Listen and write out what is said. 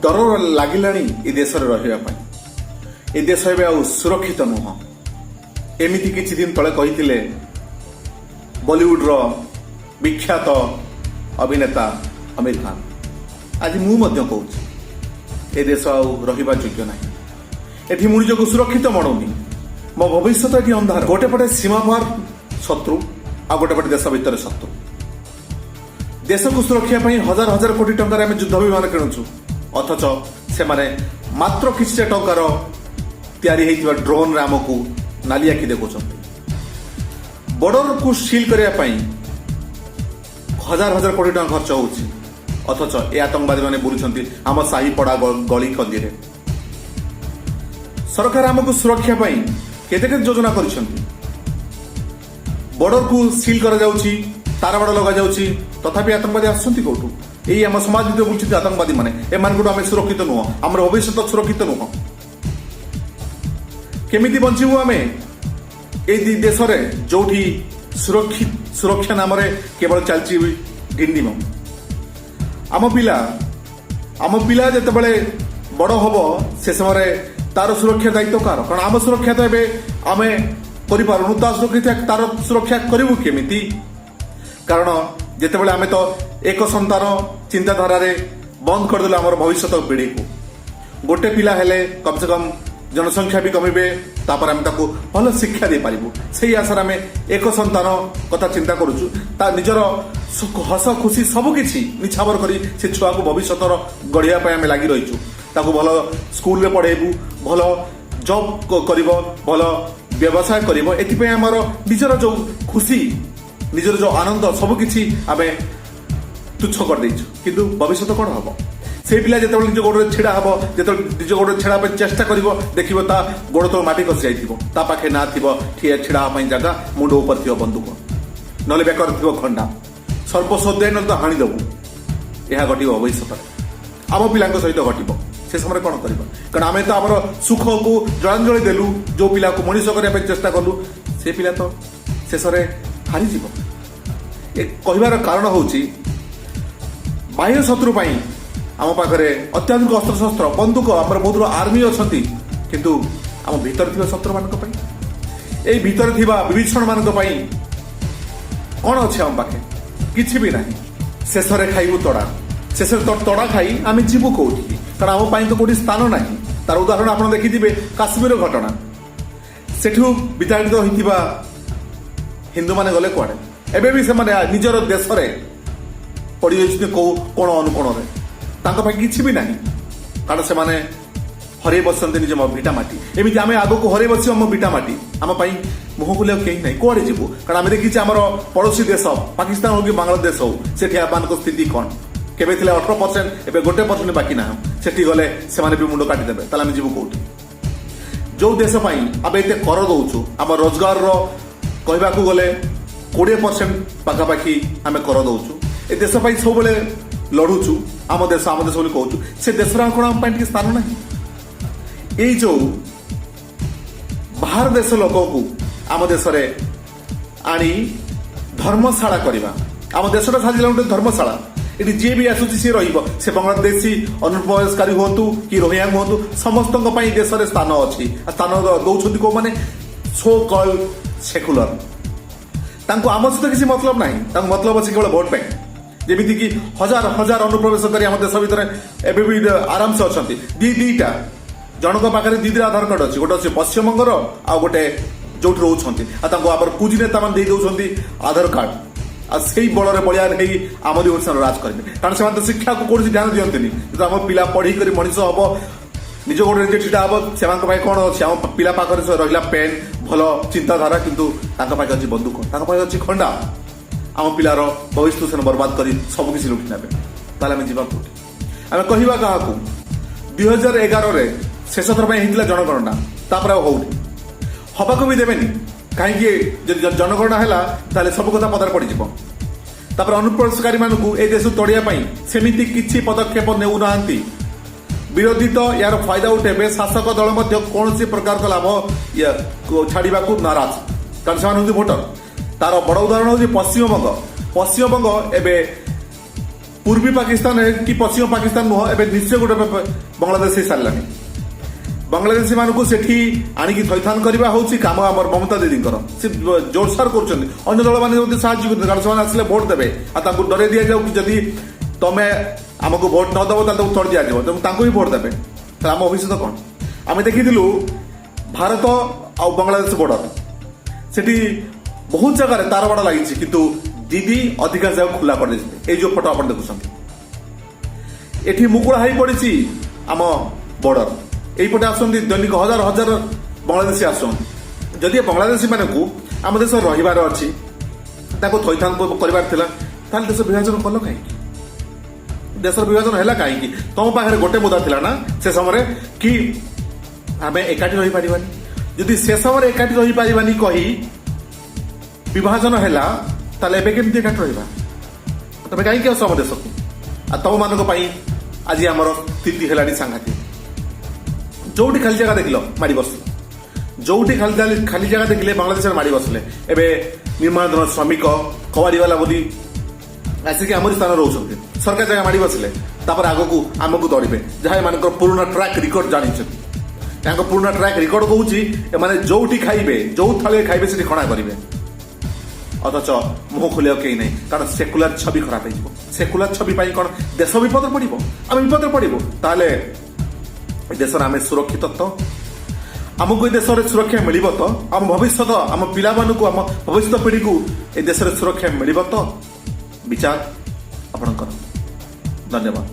ଡର ଲାଗିଲାଣି ଏ ଦେଶରେ ରହିବା ପାଇଁ। ଏ ଦେଶ ଏବେ ଆଉ ସୁରକ୍ଷିତ ନୁହଁ। ଏମିତି କିଛି ଦିନ ତଳେ କହିଥିଲେ ବଲିଉଡର ବିଖ୍ୟାତ ଅଭିନେତା ଅମିର ଖାନ। ଆଜି ମୁଁ ମଧ୍ୟ କହୁଛି, ଏ ଦେଶ ଆଉ ରହିବା ଯୋଗ୍ୟ ନାହିଁ। ଏଠି ମୁଁ ନିଜକୁ ସୁରକ୍ଷିତ ମଣୁନି। ମୋ ଭବିଷ୍ୟତ ଏଠି ଅନ୍ଧାର। ଗୋଟେ ପଟେ ସୀମାପାର ଶତ୍ରୁ, ଆଉ ଗୋଟେ ପଟେ ଦେଶ ଭିତରେ ଶତ୍ରୁ। ଦେଶକୁ ସୁରକ୍ଷା ପାଇଁ ହଜାର ହଜାର କୋଟି ଟଙ୍କାରେ ଆମେ ଯୁଦ୍ଧ ବିମାନ କିଣୁଛୁ, ଅଥଚ ସେମାନେ ମାତ୍ର କିଛିଟା ଟଙ୍କାର ତିଆରି ହେଇଥିବା ଡ୍ରୋନରେ ଆମକୁ ନାଲି ଆଖି ଦେଖୁଛନ୍ତି। ବର୍ଡରକୁ ସିଲ୍ କରିବା ପାଇଁ ହଜାର ହଜାର କୋଟି ଟଙ୍କା ଖର୍ଚ୍ଚ ହେଉଛି, ଅଥଚ ଏ ଆତଙ୍କବାଦୀମାନେ ବୁଲୁଛନ୍ତି ଆମ ସାହି ପଡ଼ା ଗଳି କନ୍ଦିରେ। ସରକାର ଆମକୁ ସୁରକ୍ଷା ପାଇଁ କେତେ କେତେ ଯୋଜନା କରିଛନ୍ତି। ବର୍ଡରକୁ ସିଲ୍ କରାଯାଉଛି, ତାରବାଡ଼ ଲଗାଯାଉଛି, ତଥାପି ଆତଙ୍କବାଦୀ ଆସୁଛନ୍ତି କୋଉଠୁ? ଏଇ ଆମ ସମାଜ ଭିତରେ ବୁଲୁଛନ୍ତି ଆତଙ୍କବାଦୀ ମାନେ। ଏମାନଙ୍କଠୁ ଆମେ ସୁରକ୍ଷିତ ନୁହଁ, ଆମର ଭବିଷ୍ୟତ ସୁରକ୍ଷିତ ନୁହଁ। କେମିତି ବଞ୍ଚିବୁ ଆମେ ଏଇ ଦି ଦେଶରେ, ଯୋଉଠି ସୁରକ୍ଷା ନାମରେ କେବଳ ଚାଲିଛି ଡିଣ୍ଡିମ? ଆମ ପିଲା ଯେତେବେଳେ ବଡ ହବ, ସେ ସମୟରେ ତାର ସୁରକ୍ଷା ଦାୟିତ୍ୱ କାହାର? କାରଣ ଆମ ସୁରକ୍ଷା ତ ଏବେ ଆମେ କରିପାରୁନୁ, ତାର ସୁରକ୍ଷା କରିବୁ କେମିତି? କାରଣ ଯେତେବେଳେ ଆମେ ତ ଏକ ସନ୍ତାନ ଚିନ୍ତାଧାରାରେ ବନ୍ଦ କରିଦେଲୁ ଆମର ଭବିଷ୍ୟତ ପିଢ଼ିକୁ। ଗୋଟେ ପିଲା ହେଲେ କମ୍ ସେ କମ୍ ଜନସଂଖ୍ୟା ବି କମିବେ, ତାପରେ ଆମେ ତାକୁ ଭଲ ଶିକ୍ଷା ଦେଇପାରିବୁ। ସେଇ ଆଶାରେ ଆମେ ଏକ ସନ୍ତାନ କଥା ଚିନ୍ତା କରୁଛୁ। ତା ନିଜର ହସ ଖୁସି ସବୁ କିଛି ନିଛାବର କରି ସେ ଛୁଆକୁ ଭବିଷ୍ୟତର ଗଢ଼ିବା ପାଇଁ ଆମେ ଲାଗି ରହିଛୁ। ତାକୁ ଭଲ ସ୍କୁଲରେ ପଢ଼େଇବୁ, ଭଲ ଜବ୍ କରିବ, ଭଲ ବ୍ୟବସାୟ କରିବ, ଏଥିପାଇଁ ଆମର ନିଜର ଯୋଉ ଖୁସି, ନିଜର ଯୋଉ ଆନନ୍ଦ, ସବୁ କିଛି ଆମେ ତୁଚ୍ଛ କରିଦେଇଛୁ। କିନ୍ତୁ ଭବିଷ୍ୟତ କ'ଣ ହବ? ସେଇ ପିଲା ଯେତେବେଳେ ନିଜ ଗୋଡ଼ରେ ଛିଡ଼ା ହବ, ଯେତେବେଳେ ନିଜ ଗୋଡ଼ରେ ଛିଡ଼ା ହେବା ପାଇଁ ଚେଷ୍ଟା କରିବ, ଦେଖିବ ତା ଗୋଡ଼ ତଳ ମାଟି ଖସି ଯାଇଥିବ। ତା ପାଖେ ନା ଥିବ ଛିଡ଼ା ହେବା ପାଇଁ ଜାଗା, ମୁଣ୍ଡ ଉପରେ ଥିବ ବନ୍ଧୁକ, ନହେଲେ ବେକରେ ଥିବ ଖଣ୍ଡା। ସର୍ବସ୍ୱ ଦେ, ନହେଲେ ତ ହାଣିଦେବୁ। ଏହା ଘଟିବ ଭବିଷ୍ୟତରେ, ଆମ ପିଲାଙ୍କ ସହିତ ଘଟିବ। ସେ ସମୟରେ କ'ଣ କରିବା? କାରଣ ଆମେ ତ ଆମର ସୁଖକୁ ଜଳାଞ୍ଜଳି ଦେଲୁ। ଯୋଉ ପିଲାକୁ ମଣିଷ କରିବା ପାଇଁ ଚେଷ୍ଟା କଲୁ, ସେ ପିଲା ତ ଶେଷରେ ହାରିଯିବ। ଏ କହିବାର କାରଣ ହେଉଛି, ବାହ୍ୟ ଶତ୍ରୁ ପାଇଁ ଆମ ପାଖରେ ଅତ୍ୟାଧୁନିକ ଅସ୍ତ୍ରଶସ୍ତ୍ର, ବନ୍ଧୁକ, ଆମର ବହୁତ ଆର୍ମି ଅଛନ୍ତି। କିନ୍ତୁ ଆମ ଭିତରେ ଥିବା ଶତ୍ରୁମାନଙ୍କ ପାଇଁ, ଏଇ ଭିତରେ ଥିବା ବିଭୀଷଣ ମାନଙ୍କ ପାଇଁ କ'ଣ ଅଛି ଆମ ପାଖେ? କିଛି ବି ନାହିଁ। ଶେଷରେ ଖାଇବୁ ତଡ଼ା। ଶେଷରେ ତଡ଼ା ଖାଇ ଆମେ ଯିବୁ କୋଉଠିକି? କାରଣ ଆମ ପାଇଁ ତ କୋଉଠି ସ୍ଥାନ ନାହିଁ। ତାର ଉଦାହରଣ ଆପଣ ଦେଖିଥିବେ, କାଶ୍ମୀର ଘଟଣା। ସେଠୁ ବିତାଡ଼ିତ ହୋଇଥିବା ହିନ୍ଦୁମାନେ ଗଲେ କୁଆଡେ? ଏବେ ବି ସେମାନେ ନିଜର ଦେଶରେ ପଡ଼ିଯାଇଛନ୍ତି କୋଉ କୋଣ ଅନୁକୋଣରେ। ତାଙ୍କ ପାଇଁ କିଛି ବି ନାହିଁ, କାରଣ ସେମାନେ ହରେଇ ବସିଛନ୍ତି ନିଜ ଭିଟା ମାଟି। ଏମିତି ଆମେ ଆଗକୁ ହରେଇ ବସିବୁ ଆମ ଭିଟା ମାଟି। ଆମ ପାଇଁ ମୁହଁ ଖୋଲିବାକୁ କେହି ନାହିଁ। କୁଆଡେ ଯିବୁ? କାରଣ ଆମେ ଦେଖିଛେ, ଆମର ପଡ଼ୋଶୀ ଦେଶ ପାକିସ୍ତାନ ହଉ କି ବାଂଲାଦେଶ ହଉ, ସେଠି ଆମମାନଙ୍କ ସ୍ଥିତି କ'ଣ। କେବେ ଥିଲା 18%, ଏବେ 1% ବାକି ନାହୁଁ। ସେଠି ଗଲେ ସେମାନେ ବି ମୁଣ୍ଡ କାଟିଦେବେ। ତାହେଲେ ଆମେ ଯିବୁ କୋଉଠି? ଯୋଉ ଦେଶ ପାଇଁ ଆମେ ଏତେ କର ଦଉଛୁ, ଆମ ରୋଜଗାରର କହିବାକୁ ଗଲେ 20% ପାଖାପାଖି ଆମେ କର ଦଉଛୁ, ଏ ଦେଶ ପାଇଁ ସବୁବେଳେ ଲଢୁଛୁ, ଆମ ଦେଶ, ଆମ ଦେଶ ବୋଲି କହୁଛୁ, ସେ ଦେଶର ଆଉ କ'ଣ ଆମ ପାଇଁ ଟିକେ ସ୍ଥାନ ନାହିଁ? ଏଇ ଯୋଉ ବାହାର ଦେଶ ଲୋକଙ୍କୁ ଆମ ଦେଶରେ ଆଣି ଧର୍ମଶାଳା କରିବା, ଆମ ଦେଶଟା ସାଜିଲା ଗୋଟେ ଧର୍ମଶାଳା। ଏଠି ଯିଏ ବି ଆସୁଛି ସିଏ ରହିବ। ସେ ବାଂଲାଦେଶୀ ଅନୁପ୍ରବେଶକାରୀ ହୁଅନ୍ତୁ କି ରୋହିଙ୍ଗା ହୁଅନ୍ତୁ, ସମସ୍ତଙ୍କ ପାଇଁ ଦେଶରେ ସ୍ଥାନ ଅଛି। ଆଉ ସ୍ଥାନ ଦଉଛନ୍ତି କୋଉମାନେ? Show call ସେକୁଲର। ତାଙ୍କୁ ଆମ ସହିତ କିଛି ମତଲବ ନାହିଁ। ତାଙ୍କୁ ମତଲବ ଅଛି କେବଳ ଭୋଟ ପାଇଁ। ଯେମିତିକି ହଜାର ହଜାର ଅନୁପ୍ରବେଶକାରୀ ଆମ ଦେଶ ଭିତରେ ଏବେ ବି ଆରାମସେ ଅଛନ୍ତି। ଦି ଦିଟା, ଜଣଙ୍କ ପାଖରେ ଦି ଦିଟା ଆଧାର କାର୍ଡ ଅଛି। ଗୋଟେ ଅଛି ପଶ୍ଚିମବଙ୍ଗର, ଆଉ ଗୋଟେ ଯୋଉଠି ରହୁଛନ୍ତି। ଆଉ ତାଙ୍କୁ ଆମର କୁଜି ନେତା ମାନେ ଦେଇ ଦଉଛନ୍ତି ଆଧାର କାର୍ଡ। ଆଉ ସେଇ ବଳରେ ବଳିଆନ ହେଇ ଆମରି ଓଡ଼ିଶାର ରାଜ କରିବେ। କାରଣ ସେମାନେ ତ ଶିକ୍ଷାକୁ କୌଣସି ଧ୍ୟାନ ଦିଅନ୍ତିନି। କିନ୍ତୁ ଆମ ପିଲା ପଢିକରି ମଣିଷ ହବ, ନିଜ ଗୋଡ଼ରେ ନିଜେ ଛିଡ଼ା ହବ, ସେମାନଙ୍କ ପାଇଁ କ'ଣ ଅଛି? ଆମ ପିଲା ପାଖରେ ସେ ରହିଲା ପେନ୍, ଭଲ ଚିନ୍ତାଧାରା, କିନ୍ତୁ ତାଙ୍କ ପାଖରେ ଅଛି ବନ୍ଧୁକ, ତାଙ୍କ ପାଖରେ ଅଛି ଖଣ୍ଡା। ଆମ ପିଲାର ଭବିଷ୍ୟତ ସେମାନେ ବର୍ବାଦ କରି ସବୁ କିଛି ଲୁଟି ନେବେ। ତାହେଲେ ଆମେ ଯିବା କୋଉଠି? ଆମେ କହିବା କାହାକୁ? 2011ରେ ଶେଷ ଥର ପାଇଁ ହେଇଥିଲା ଜନଗଣନା। ତାପରେ ଆଉ ହଉନି, ହବାକୁ ବି ଦେବେନି। କାହିଁକି? ଯଦି ଜନଗଣନା ହେଲା, ତାହେଲେ ସବୁ କଥା ପଦାରେ ପଡ଼ିଯିବ। ତାପରେ ଅନୁପ୍ରବେଶକାରୀ ମାନଙ୍କୁ ଏ ଦେଶରୁ ତଡ଼ିବା ପାଇଁ ସେମିତି କିଛି ପଦକ୍ଷେପ ନେଉନାହାନ୍ତି। ବିରୋଧୀ ତ ଏହାର ଫାଇଦା ଉଠେଇବେ, ଶାସକ ଦଳ ମଧ୍ୟ କୌଣସି ପ୍ରକାର ଲାଭ ଛାଡ଼ିବାକୁ ନାରାଜ, କାରଣ ସେମାନେ ହେଉଛନ୍ତି ଭୋଟର। ତାର ବଡ଼ ଉଦାହରଣ ହେଉଛି ପଶ୍ଚିମବଙ୍ଗ। ପଶ୍ଚିମବଙ୍ଗ ଏବେ ପୂର୍ବରୁ ପୂର୍ବୀ ପାକିସ୍ତାନ କି ପଶ୍ଚିମ ପାକିସ୍ତାନ ନୁହଁ, ଏବେ ନିଶ୍ଚୟ ଗୋଟେ ବାଂଲାଦେଶ ହେଇସାରିଲାଣି। ବାଂଲାଦେଶୀ ମାନଙ୍କୁ ସେଠି ଆଣିକି ଥଇଥାନ କରିବା ହେଉଛି କାମ ଆମର ମମତା ଦିଦିଙ୍କର। ସେ ଜୋରସୋର କରୁଛନ୍ତି। ଅନ୍ୟ ଦଳମାନେ ମଧ୍ୟ ସାହାଯ୍ୟ କରୁଛନ୍ତି, କାରଣ ସେମାନେ ଆସିଲେ ଭୋଟ ଦେବେ। ଆଉ ତାଙ୍କୁ ଡରେଇ ଦିଆଯାଉ କି ଯଦି ତମେ ଆମକୁ ଭୋଟ ନ ଦେବ, ତାହେଲେ ତାକୁ ତଡ଼ି ଦିଆଯିବ। ତେଣୁ ତାଙ୍କୁ ବି ଭୋଟ ଦେବେ। ତାହେଲେ ଆମ ଭବିଷ୍ୟତ କ'ଣ? ଆମେ ଦେଖିଥିଲୁ ଭାରତ ଆଉ ବାଂଲାଦେଶ ବର୍ଡର, ସେଠି ବହୁତ ଜାଗାରେ ତାର ବାଡ଼ ଲାଗିଛି, କିନ୍ତୁ ଦିଦି ଅଧିକାଂଶ ଜାଗା ଖୋଲା କରିଦେଇଛନ୍ତି। ଏଇ ଯୋଉ ଫଟୋ ଆପଣ ଦେଖୁଛନ୍ତି, ଏଠି ମୁକୁଳା ହେଇ ପଡ଼ିଛି ଆମ ବର୍ଡର। ଏଇପଟେ ଆସନ୍ତି ଦୈନିକ ହଜାର ହଜାର ବାଂଲାଦେଶୀ ଆସୁଛନ୍ତି। ଯଦି ଏ ବାଂଲାଦେଶୀ ମାନଙ୍କୁ ଆମ ଦେଶରେ ରହିବାର ଅଛି, ତାକୁ ଥଇଥାନ କରିବାର ଥିଲା, ତାହେଲେ ଦେଶ ବିଭାଜନ କଲ କାହିଁକି? ଦେଶର ବିଭାଜନ ହେଲା କାହିଁକି? ତମ ପାଖରେ ଗୋଟେ ମୁଦ୍ଦା ଥିଲା ନା ସେ ସମୟରେ କି ଆମେ ଏକାଠି ରହିପାରିବାନି। ଯଦି ସେ ସମୟରେ ଏକାଠି ରହିପାରିବାନି କହି ବିଭାଜନ ହେଲା, ତାହେଲେ ଏବେ କେମିତି ଏକାଠି ରହିବା? ତମେ କାହିଁକି ଆସ ଆମ ଦେଶକୁ? ଆଉ ତମମାନଙ୍କ ପାଇଁ ଆଜି ଆମର ସ୍ଥିତି ହେଲାଣି ସାଂଘାତିକ। ଯୋଉଠି ଖାଲି ଜାଗା ଦେଖିଲ, ମାଡ଼ି ବସିଲ। ଯୋଉଠି ଖାଲି ଖାଲି ଜାଗା ଦେଖିଲେ, ବାଂଲାଦେଶରେ ମାଡ଼ି ବସିଲେ। ଏବେ ନିର୍ମାଣାଧୀନ ଶ୍ରମିକ, କବାଡ଼ିବାଲା ବୋଲି ଆସିକି ଆମରି ସ୍ଥାନରେ ରହୁଛନ୍ତି। ସରକାର ଜାଗା ମାଡ଼ି ବସିଲେ, ତାପରେ ଆଗକୁ ଆମକୁ ତଡ଼ିବେ, ଯାହା ଏମାନଙ୍କର ପୁରୁଣା ଟ୍ରାକ୍ ରେକର୍ଡ ଜାଣିଛନ୍ତି। ତାଙ୍କ ପୁରୁଣା ଟ୍ରାକ୍ ରେକର୍ଡ କହୁଛି, ଏମାନେ ଯୋଉଠି ଖାଇବେ, ଯୋଉ ଥାଳିରେ ଖାଇବେ, ସେଠି ଖଣା କରିବେ। ଅଥଚ ମୁହଁ ଖୋଲିବାକୁ କେହି ନାହିଁ, କାରଣ ସେକୁଲାର ଛବି ଖରାପ ହେଇଯିବ। ସେକୁଲାର ଛବି ପାଇଁ କ'ଣ ଦେଶ ବିପଦରେ ପଡ଼ିବ? ଆମେ ବିପଦରେ ପଡ଼ିବୁ। ତାହେଲେ ଏ ଦେଶରେ ଆମେ ସୁରକ୍ଷିତ ତ? ଆମକୁ ଏ ଦେଶରେ ସୁରକ୍ଷା ମିଳିବ ତ? ଆମ ଭବିଷ୍ୟତ, ଆମ ପିଲାମାନଙ୍କୁ, ଆମ ଭବିଷ୍ୟତ ପିଢ଼ିକୁ ଏ ଦେଶରେ ସୁରକ୍ଷା ମିଳିବ ତ? ବିଚାର ଆପଣଙ୍କର। ଧନ୍ୟବାଦ।